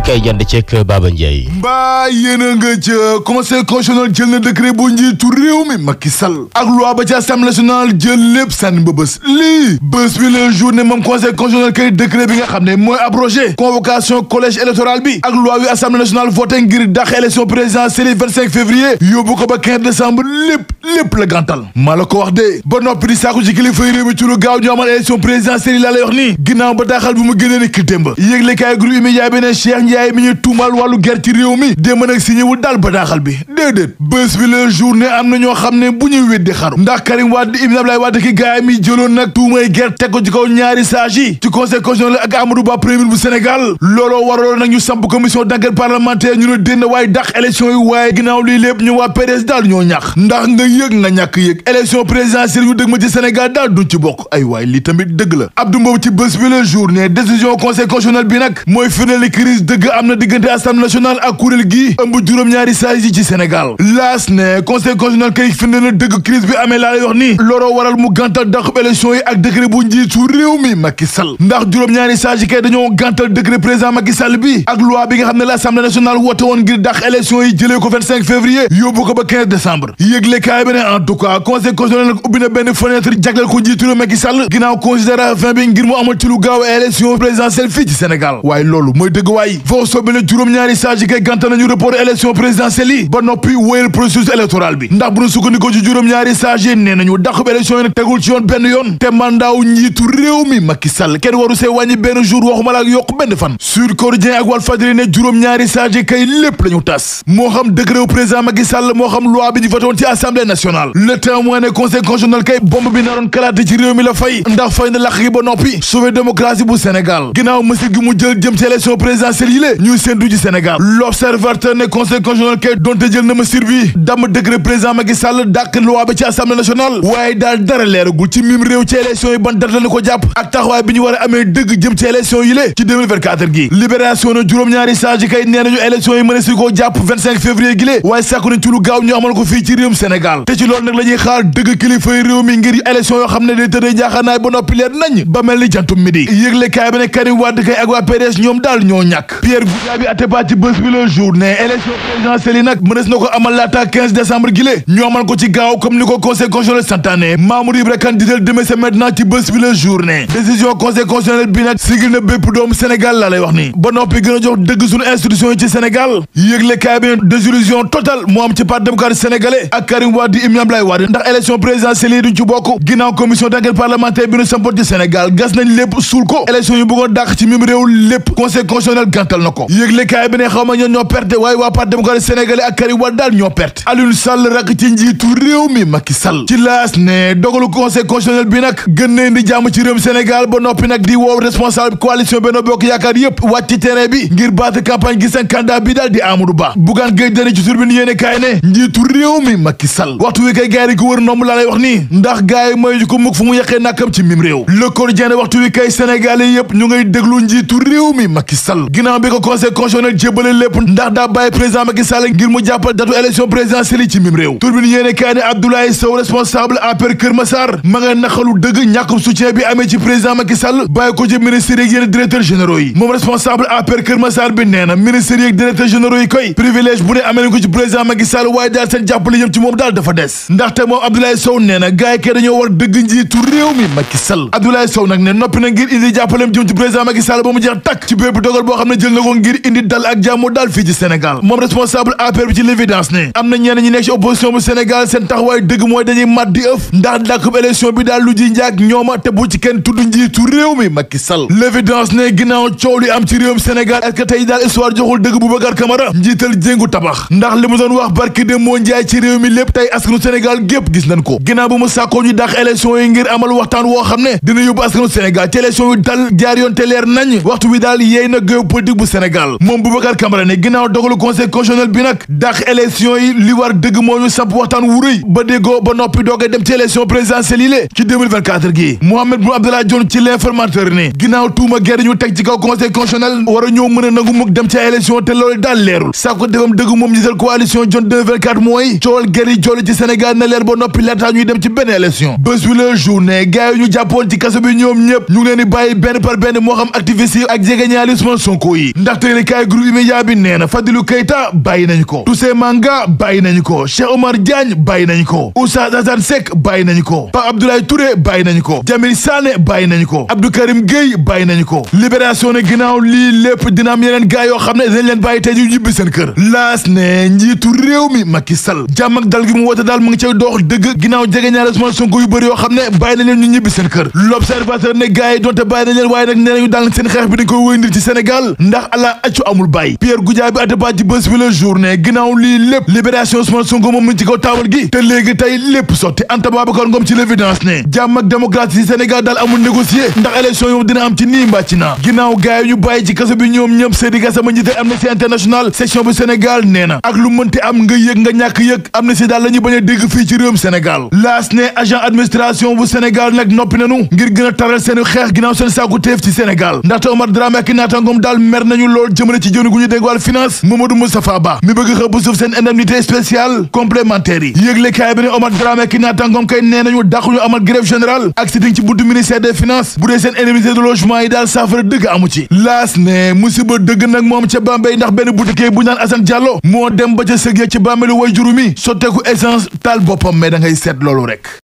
kay jënd ceeg Baba Ndiaye. mbaa yéen a nga ca conseil constitutionnel jël na décret bu njiitu réew mi Macky Sall ak loi ba ci assemblée nationale jël lépp sànni ba bés lii bés bi la journée moom conseil constitutionnel kay décret bi nga xam ne mooy abrogé convocation collège électoral bi ak loi wi assemblée nationale voté ngir dàq élection présidentielle 25 février yóbbu ko ba 15 décembre lépp la gàntal maa la ko wax de ba noppi di saaku ci kilifa réew mi ci lu gaaw ñu amal élection présidentielle yi laa lay wax nii ginnaaw ba daaxal bu mu génnee ni ki démb yéegle kaay groupe immédiat bi ne Cheikh Ndiaye mi ñu tuumal wàllu ger ci réew mi démb nag signé wul daal ba daaxal bi déedéet bés bi la journée am na ñoo xam ne bu ñuy weddi xaru ndax Karim Wade Ibn Abdoulaye Wade ki gaay mi jëloon nag tuumay ger teg ko ci kaw ñaari sages yi ci conseil constitutionnel ak Amadou Ba premier bu Sénégal looloo waraloon nag ñu samp commission d'enquête parlementaire ñu ne dénn waaye dàq élection yi waaye ginnaaw lii lépp ñu waa PDS daal ñoo ñàkk ndax nga yëg nga ñàkk yëg élection présidentielle yu dëgg ma ci Sénégal daal duñ ci bokk ay waay lii tamit dëgg la Abdou Mbow ci bés bi la journée décision conseil constitutionnel bi nag mooy firndeel crise dëgg am na diggante assemblée nationale ak kuréel gi ëmb juróom-ñaari sages yi ci Sénégal laas ne conseil constitutionnel kay firndeel na dëgg crise bi amee laa lay wax ni looloo waral mu gàntal dàqub élection yi ak décret bu njiitu réew mi Macky Sall ndax juróom-ñaari sages yi kay dañoo gàntal décret président Macky Sall bi ak loi bi nga xam ne l'assemblée nationale woote woon ngir dàq élection yi jëlee ko 25 février yóbbu ko ba 15 décembre yëgle kaay bi ne en tout cas conseil constitutionnel nag ubbi na benn fenêtre jagleel ko njiitu réew Macky Sall ginnaaw considération bi ngir mu amal ci lu gaaw élection présidentielle fii ci Sénégal waaye loolu mooy dëgg waay foo soobee juróom-ñaari sages yi kay gàntal nañu report élection présidentielle yi ba noppi wéyal processus électoral bi ndax bu ñu sukkandikoo ci juróom-ñaari sages yi nee nañu dàqub élection yi nag tegul ci yoon benn yoon te mandaaw njiitu réew mi Macky Sall kenn waru see wàññi benn jour waxuma la ak yokk benn fan Sud Quotidien ak Walfadjri ne juróom-ñaari sages yi kay lépp la ñu tas moo xam décret wu président Macky Sall moo xam loi bi ñu voté woon ci assemblée nationale le témoin ne conseil constitutionnel kay bombe bi naroon kalaate ci réew mi la fay ndax fay na laq gi ba noppi sauver démocratie bu Sénégal ginnaaw mesure gi mu jël jëm ci élection présidentielle yi lée ñuy séntu ci Sénégal l'observateur ne conseil constitutionnel kay donte jël na mesure bi damm décret président Macky Sall dàq loi ba ci assemblée nationale waaye daal dara leeragul ci mim réew ci élection yi ban date la ko jàpp ak taxawaay bi ñu war a amee dëgg jëm ci élection yi lée ci 2024 gi libération na juróom-ñaari sages yi kay nee nañu élection yi mën a si koo jàpp 25 février gi lée waaye sàkku nañ ci lu gaaw ñu amal ko fii ci réewum Sénégal te ci loolu nag la ñuy xaar dëgg kilifay réew mi ngir élection yoo xam ne day tëddee njaaxaanaay ba noppi leer nañ ba mel ni jantum midi yëgle kaay bi ne Karim Wade kay ak waa PDS ñoom daal ñoo ñàkk Pierre Goudiaby Atepa ci bés bi le journée élection présidentielle yi nag mënees na ko amal laata 15 décembre gi lée ñu amal ko ci gaaw comme ni ko conseil constitutionnel santaane Mamoudou Ibra Kane di demain c'est maintenant ci bés bi le journée décision conseil constitutionnel bi nag sigil na bépp doomu Sénégal laa lay wax ni ba noppi gën a jox dëgg suñu institution yi ci Sénégal yëgle kaay bi ne désillusion totale moo am ci parti démocratique sénégalais ak Karim Wade Ibn Abdoulaye Wade ndax élection présidentielle yi duñ ci bokk ginnaaw commission d'enquête parlementaire bi ñu sampoon ci Sénégal gas nañ lépp suul ko élection yu bëggoon dàq ci mim réew lépp conseil constitutionnel gàntal na ko yëgle kaay bi ne xaw ma ñoo perte waaye waa parti démocratique sénégalais ak Karim Wade daal ñoo perte Aliou Sall rak ci njiitu réew mi Macky Sall ci laas ne dogalu conseil constitutionnel bi nag gën na indi jàmm ci réewum Sénégal ba noppi nag di woow responsable coalition Benno Bokk Yaakaar yëpp wàcc ci terrain bi ngir battre campagne gi seen candidat bi daal di Amadou Ba Bougane Gueye Dany ci Tribune yéene kaay ne njiitu réew mi Macky Sall waxtu wi kay gaay yi ko wër nomb laa lay wax nii ndax gaay yi mooy ko mukk fu mu yàqee nàkkam ci mim réew Le Quotidien waxtu wi kay sénégalais yëpp ñu ngay déglu njiitu réew mi Macky Sall ginnaaw bi ko conseil constitutionnel jébbale lépp ndax daa bàyyi président Macky Sall ngir mu jàppal datu élection présidentielle yi ci mim réew Tribune yéene kaay ne Abdoulaye Sow responsable APR Kër Massar ma nga naqalu dëgg ñàkkum soutien bi amee ci président Macky Sall bàyyi ko ci ministère yeeg yeneen directeurs généraux yi moom responsable APR Kër Massar bi nee na ministère yeeg directeurs généraux yi koy privilège bu ne amee nañ ko ci président Macky Sall waaye daal seen jàppale jëm ci moom daal dafa des ndaxte moom Abdoulaye Sow nee na gaay kay dañoo war dëgg njiitu réew mi Macky Sall Abdoulaye Sow nag ne noppi na ngir indi jàppaleem jëm ci président Macky Sall ba mu jeex takk ci bépp dogal boo xam ne jël na ko ngir indi dal ak jàmm daal fii ci Sénégal moom responsable APR bi ci l'évidence ne am na ñenn ñi nekk ci opposition bu Sénégal seen taxawaay dëgg mooy dañuy mat di ëf ndax dàkkub élection bi daal lu ji njaag ñooma te bu ci kenn tudd njiitu réew mi Macky Sall l'évidence ne ginnaaw coow li am ci réewum Sénégal est-ce que tey daal histoire joxul dëgg Boubacar Camara njiital jéngu tabax ndax li mu doon wax barki de moo njaay ci réew mi lépp tey askanu Sénégal gépp gis nañ ko ginnaaw bu mu sàkkoo ñu dàq élection yi ngir amal waxtaan woo xam ne dina yóbbu askanu Sénégal ci élection yu dal jaar yoon te leer nañ waxtu bi daal yéey na géopolitique bu Sénégal moom Boubacar Camara ne ginnaaw dogalu conseil constitutionnel bi nag dàq élection yi li war dëgg moo ñu samp waxtaan wu rëy ba déggoo ba noppi doogee dem ci élection présidentielle yi lée ci 2024 gi Mohamed Boun Abdallah Dionne ci l'informateur ne ginnaaw tuuma ger ñu teg ci kaw conseil constitutionnel war a ñoo mën a nangu mukk dem ci élection te loolu daal leerul saa ko defam dëgg moom njiital coalition Dionne 2024 mooy coowal ger yi jooli ci Sénégal na leer ba noppi laata ñuy dem ci benn élection bés bi la journée gars yi ñu jàppoon ci kaso bi ñoom ñëpp ñu ngi leen di bàyyi benn par benn moo xam activiste yi ak jegeñaali Ousmane Sonko yi ndaxte yéenekaay Groupe Média bi nee na Fadilou Keita bàyyi nañu ko, Toussaint Manga bàyyi nañu ko, Cheikh Omar Diagne bàyyi nañu ko, Oustaz Assane Seck bàyyi nañu ko, Pape Abdoulaye Touré bàyyi nañu ko, Jamil Sané bàyyi nañu ko, Abdou Karim Gueye bàyyi nañu ko. Libération ne ginnaaw lii lépp dina am yeneen gaay yoo xam ne dañ leen bàyyi tey ñu ñibbi seen kër. Laas ne njiitu réew mi Macky Sall jàmm ak dal gi mu woote daal mu ngi cay dox dëgg ginnaaw jege ñaare Ousmane Sonko yu bëri yoo xam ne bàyyi nañ leen ñu ñibbi seen kër. L'Observateur ne gaay yi donte bàyyi nañ leen waaye nag nee nañu daal seen xeex bi dañ koy wëyndir ci Sénégal ndax ala accu amul bàyyi. Pierre Goudiaby Atepa ci bés bi la journée ginnaaw lii lépp Libération Ousmane Sonko moom mu ci kaw taabal gi te léegi tey lépp sotti. Anta Babacar Ngom ci l'évidence ne jàmm ak démocratie ci Sénégal daal amul négocier ndax élection yow dina am ci nii mbaa ci naa. Ginnaaw gaay ñu bàyyi ci kaso bi ñoom ñëpp Seydi Gassama njiital Amnesty International section bu Sénégal nee na ak lu mënti am nga yëg nga ñàkk yëg Amnesty daal la ñu bañ a dégg fii ci réewum Sénégal. Laas ne agent administration bu Sénégal nag noppi nañu ngir gën a taral seen xeex ginnaaw seen saaku teef ci Sénégal ndaxte Omar Dramé ak naataangoom daal mer nañu lool jëmale ci jëwriñ gu ñu dégg wàllu finance Mamadou Moustapha Ba mi bëgg xëpp suuf seen indemnité spéciale complémentaire yi. Yëgle kaay bi ne Omar Dramé ak naataangoom kay nee nañu dàq ñu amal grève générale ak sitting ci buntu ministère des finances bu dee seen indemnité de logement yi daal saafara dëgg amu ci. Laas ne musiba dëgg nag moom ca Bambey ndax benn boutique bu naan Assane Diallo moo dem ba ca sëg ya ci bàmmeelu way juru mi sotteeku essence taal boppam mais da ngay seet loolu rek.